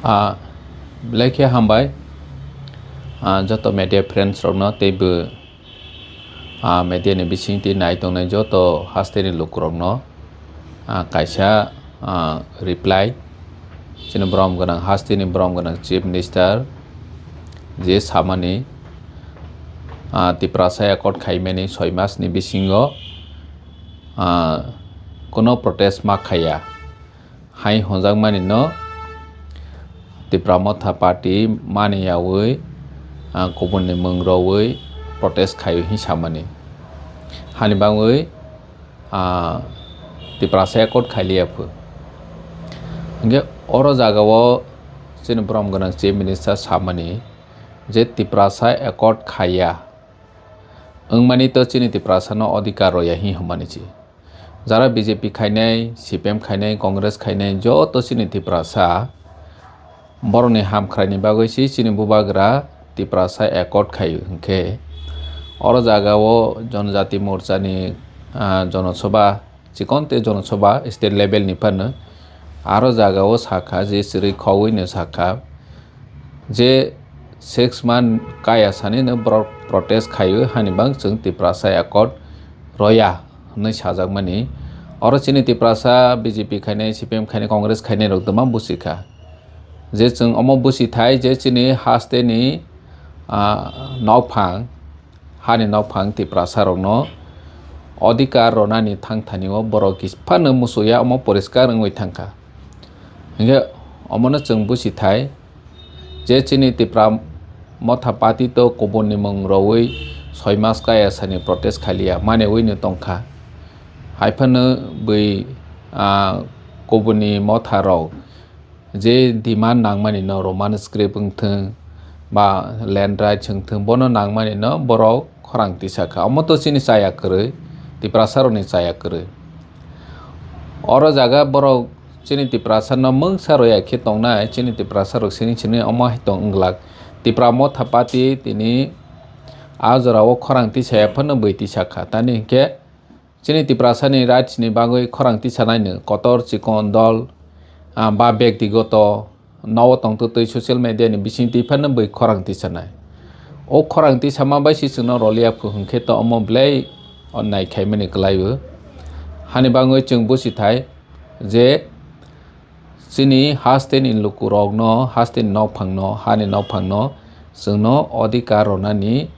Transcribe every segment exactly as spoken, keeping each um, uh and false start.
Ah, belai khe hambai, ah, joto media friends rokno teibo, ah, media ni bisingtwi nai tongnai joto hasteni lukurokno, ah, kaisa, ah, reply chini borom gwnang, hasteni borom gwnang Chief Minister je samani, ah, Tiprasa accord khaimani soi mas ni bisingo, ah, kono protest ma khaiya. Hai honjakmani no Tipra Motha Party mani yaui, ah, kubunni mung rwui protest khai hin samani. Hani bangwi, ah, Tiprasa accord khailiya phu. Hingke oro jagao chini borom gwnang Chief Minister samani je Tiprasa accord khaiya. Wngmani to chini Tiprasa no odhikar roya hin hwnmani chi. Jara B J P khainai, C P M khainai, Congress khainai, joto chini Tiprasa borokni hamkhraini bagwi si chini bubagra Tiprasa accord khai hwnkhe oro jagao Jonojati Morchani, ah, Jonosabha, chikon tei Jonosabha state level ni phano aro jagao sakha je chwrwi khogwino sakha je six month kaya sanino borok protest khaio hani bang chwng Tiprasa accord roya. Hwnwi sajakmani. Oro chini Tiprasa B J P khainai, C P M khainai, Congress khainai rok dwma busi kha. Je chwng omo busi thai je chini hasteni, ah, nokphang, hani nokphang Tiprasa rokno odhikar ronani thangthani o borok kis-, phano musuya omo poriskar wngwi thangkha. Hingkhe omono chwng busi thai, je chini Tipra Motha Party to kubunni mung rwui soi mas kaya sani protest khaliya manewino tongkha. Haiphano bui, ah, kubunni motha rok je demand nangmani no Roman script wngthung ba land rights wngthung bono nangmani no borok khorang tisa kha. Omo to chini chaya kwrwi, Tiprasa rokni chaya kwrwi. Oro jaga borok chini Tiprasa no mungsa roya khe tongnai, chini Tiprasa rok sini sini omo hai tong wng glak. Tipra Motha Party tini a jora o khorang tisaya phano bui tisa kha. Tani hinkhe chini Tiprasa ni rights ni bagwi khorang tisa nai no kotor chikon dol, ah, ba bektigoto nogo tongtwtwi social media ni bisingtwi phano bui khorang tisanai. O khorang tisama bai se chwngno roliya phu hwnkhe to omo belai onnai khaimani kwlaibo. Hani bangwi chwng busi thai je chini hasteni lukurokno, hasteni nokphangno, hani nokphangno chwngno odhikar ronani,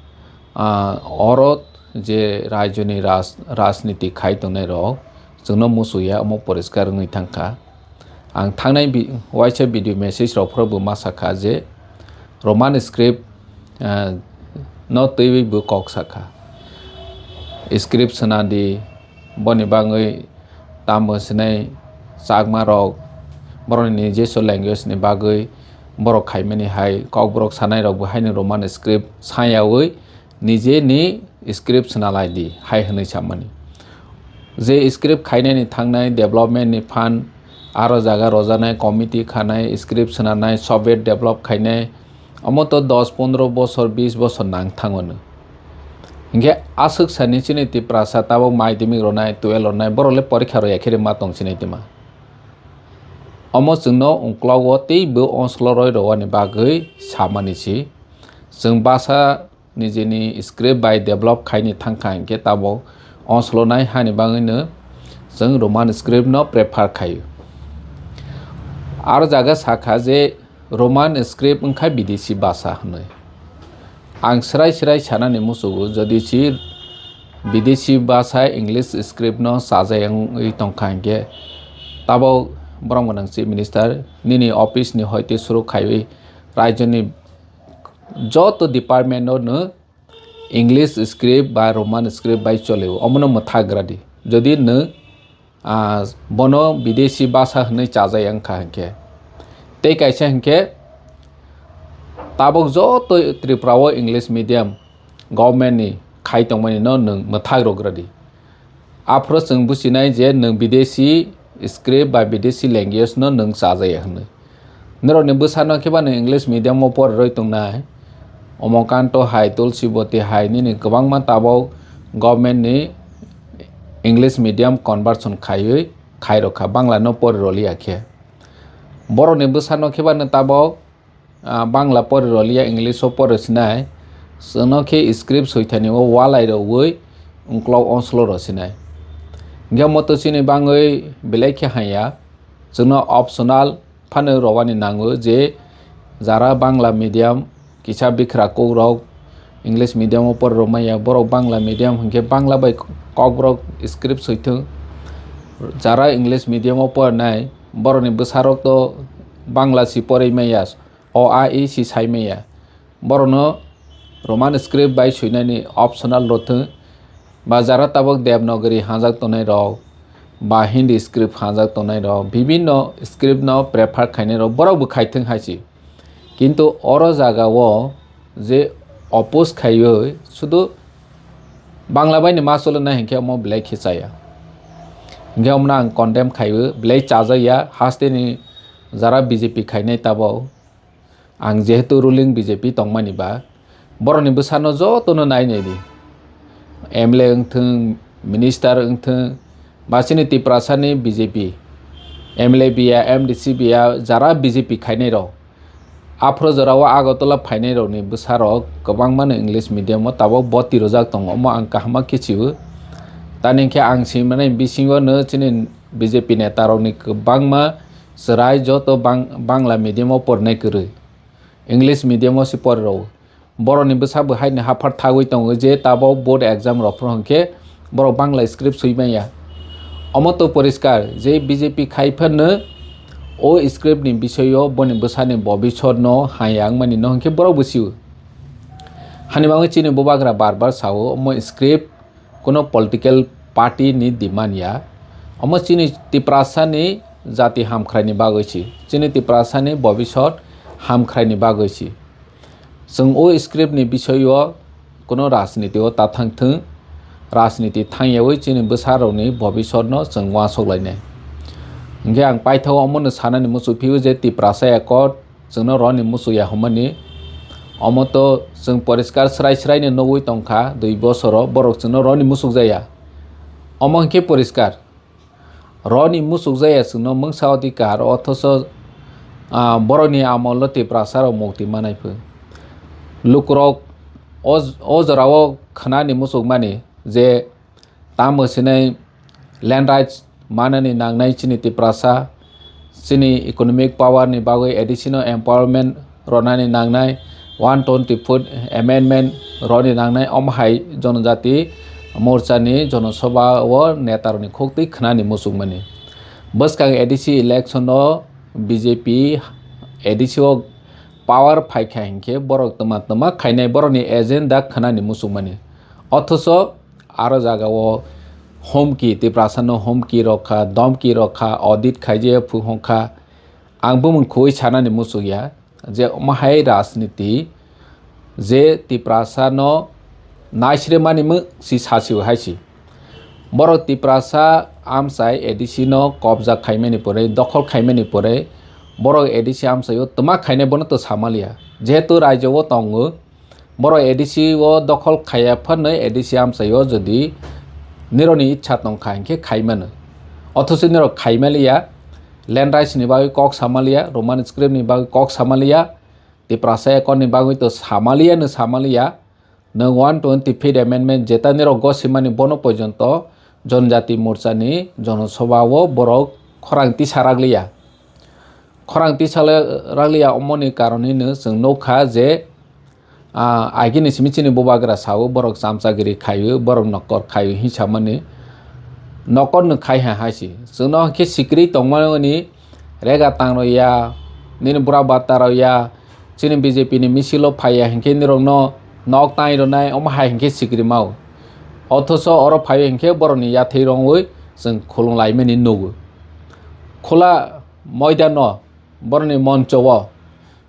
ah, oro je rajyoni raj-, rajniti khai tongnai rok chwngno musuya omo poriskar wngwi thangkha. Ang thangnai bi-, waisa video message rok phoro bo ma sakha je Roman script, ah, no twiwi bo kok sakha. Script swnadi, boni bagwi tamo sinai Chakma rok, borokni Nijeswa language ni bagwi borok khaimani hai Kokborok sanai rok bo haino Roman script sayawi nijeni script swnalai di hai hwnwi samani. Je script khainani thangnai development ni phan aro jaga rojanai committee khanai script swnanai software develop khainai omo to dos pondro bosor bis bosor nang thango no. Hinkhe aswk sani chini Tiprasa tabuk madhyamik ronai twelve ronai borok le porikha roya khe ma tong chini tima. Omo chwngno ungklogo teibo onslo roi rwani bagwi samani si. Chwng basa nijini script bai develop khaini thangkha hinkhe tabuk onslonai hani bagwino chwng Roman script no prefer khaio. Aro jaga sakha je Roman script wngkha bidesi basa hwnwi. Ang srai srai sanani muchugo, jodi si bidesi basa English script no chajai wngwi tongkha hinkhe tabuk borom gwnang chief minister nini office ni hoite suru khaiwi raijoni joto department no no English script ba Roman script bai cholio, omono mwthak gra di. Jodi nwng, ah, bono bidesi basa hwnwi chajai wngkha hinkhe, tei kaisa hinkhe tabuk joto Tripura o English medium government ni khai tongmani no nwng mwthak rok gra di. Aphuru chwng buchinai je nwng bidesi script ba bidesi language no nwng chajaya hwnwi. Norokni bwsano khe ba nwng English medium o pori rwi tongnai. Omokanto hai, Tulsi Boti hai, nini kwbangma tabuk government ni English medium conversion khaiwi khairokha, Bangla no pori roliya khe. Borokni bwsano khe bano tabok, ah, Bangla pori roliya, English o pori sinai. Chwngno khe script soithani o walai rogwi uklok onslo ro sinai. Hingke moto chini bangwi belai khe hanya. Chwngno optional phano rwani nango je jara Bangla medium kisa bikra kok rok English medium o pori rok maya, borok Bangla medium hinkhe Bangla bai kok borok script soithwng. Jara English medium o porinai borokni bwsarok to Bangla si pori maya, o a e si sai maya. Borokno Roman script bai swinani optional rwthwng, ba jara tabok Devanagari hanjak tongnai rok, ba Hindi script hanjak tongnai rok, bibinno script no prefer khainai rok, borok bo khaithwng hai se. Kintu oro jaga o je oppose khaiwi sudu Bangla bai ni ma cholo na hinkhe omo belai khe chaya. Hinkhe omo no ang condemn khaiwi belai chajakya, haste ni jara B J P khainai tabok. Ang jehetu ruling B J P tongmani ba, borokni bwsano jotono nai nai di. M L A wngthwng, minister wngthwng, ba chini Tiprasani B J P, M L A biya, M D C biya, jara B J P khainai rok. Aphuru jorao Agartala phainai rokni bwsarok kwbangmano English medium o tabok boti rwjak tongo, omo ang kaham ma khichiu. Tani khe ang swimani bisingo no chini B J P neta rokni kwbangma chwrai joto bang-, Bangla medium o porinai kwrwi. English medium o se pori rwo. Borokni bwsa bo haino haphar thagwi tongo je tabok board exam rok phuru hinkhe borok Bangla script swi manya. Omo to poriskar je B J P khai phano o script ni bisoyo boni bwsani bobisot no haya wngmani no hinkhe borok bo sio. Hani bagwi chini bubagra bar bar sao omo script kuno political party ni demand ya. Omo chini Tiprasa ni jati hamkhrai ni bagwi si, chini Tiprasa ni bobisot hamkhrai ni bagwi si. Chwng o script ni bisoyo kuno rajniti o ta thang thung, rajniti thang yawi chini bwsa rok ni bobisot no chwng uansuk lainai. Hinkhe ang paithago omo no sanani muchung phio je Tiprasa Accord chwngno roni muchung ya hwnmani. Omo to chwng poriskar srai srai no nugwi tongkha, dui bosoro borok chwngno roni muchung jaya. Omo hinkhe poriskar, roni muchung jaya chwngno mungsa odhikar, othoso, ah, borokni amolo Tiprasa rok mukti manai phu. Lukurok o, o jorao khwnani muchung mani je tamo sinai land rights manani nangnai chini Tiprasa, chini economic power ni bagwi A D C no empowerment ronani nangnai, one twenty foot amendment roni nangnai, omo hai Jonojati Morcha ni Jonosobha o neta rokni khuktwi khwnani muchungmani. Bwskang A D C election o B J P A D C o power phaikha hinkhe borok twma twma khainai borokni agenda khwnani muchungmani. Othoso aro jaga o homki, Tiprasa no homki rokha, domki rokha, audit khaijaya phu hongkha. Ang bumung khoi sanani muchungya je omo hai rajniti je Tiprasa no naisre mani mung si sasio hai si. Borok Tiprasa amchai A D C no kobja khaimani pore, dokhol khaimani pore, borok A D C amchaio twma khainai bono to samaliya. Jehetu raijo o tongo, borok A D C o dokhol khaiya phano A D C amchaio jodi nirokni ichha tongkha hinkhe khaimano. Othocho nirok khaimaliya, land rights ni bagwi kok samaliya, Roman script ni bagwi kok samaliya, Tiprasa Accord ni bagwi to samaliya no samaliya. Nwng one twenty fifth amendment jeta nirok gosimani bono porjonto Jonojati Morcha ni Jonosobha o borok khorang tisa ragliya. Khorang tisa le-, ragliya omoni karon hino chwng nukha je, ah, agini simi chini bubagra sao borok chamchagiri khaio, borok nokor khaio hinsamani. Nokor no khai ha hai si. Chwngno khe sikri tongmani rega tang rw ya, nini bura bata rw ya, chini B J P ni misil o phai ya hinkhe nirok no nok tai rwnai omo hai hinkhe sikri mao. Othocho oro phai o hinkhe borok ni yathai rongwi chwng khulung laimani nugo. Khula moidan no borok ni moncho o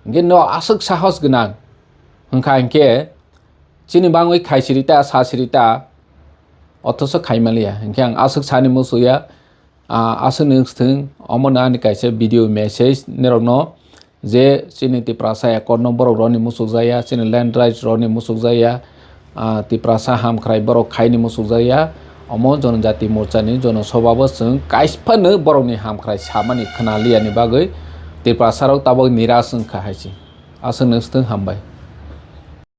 hinkhe no aswk sahos gwnang hwnkha hinkhe chini bangwi khai siri ta, sa siri ta, othocho khai maliya. Hinkhe ang aswk sani muchungya, ah, aswk ni wngthwng, omo no ani kaisa video message nirokno je chini Tiprasa Accord no borok roni muchukjaya, chini land rights roni muchukjaya, ah, Tiprasa hamkhrai borok khaini muchukjaya, omo Jonojati Morcha ni Jonosobha bo chwng kaisa phano borok ni hamkhrai samani khwnaliya ni bagwi Tiprasarok tabok niras wngkha hai se. Aswk nung swtwng hambai.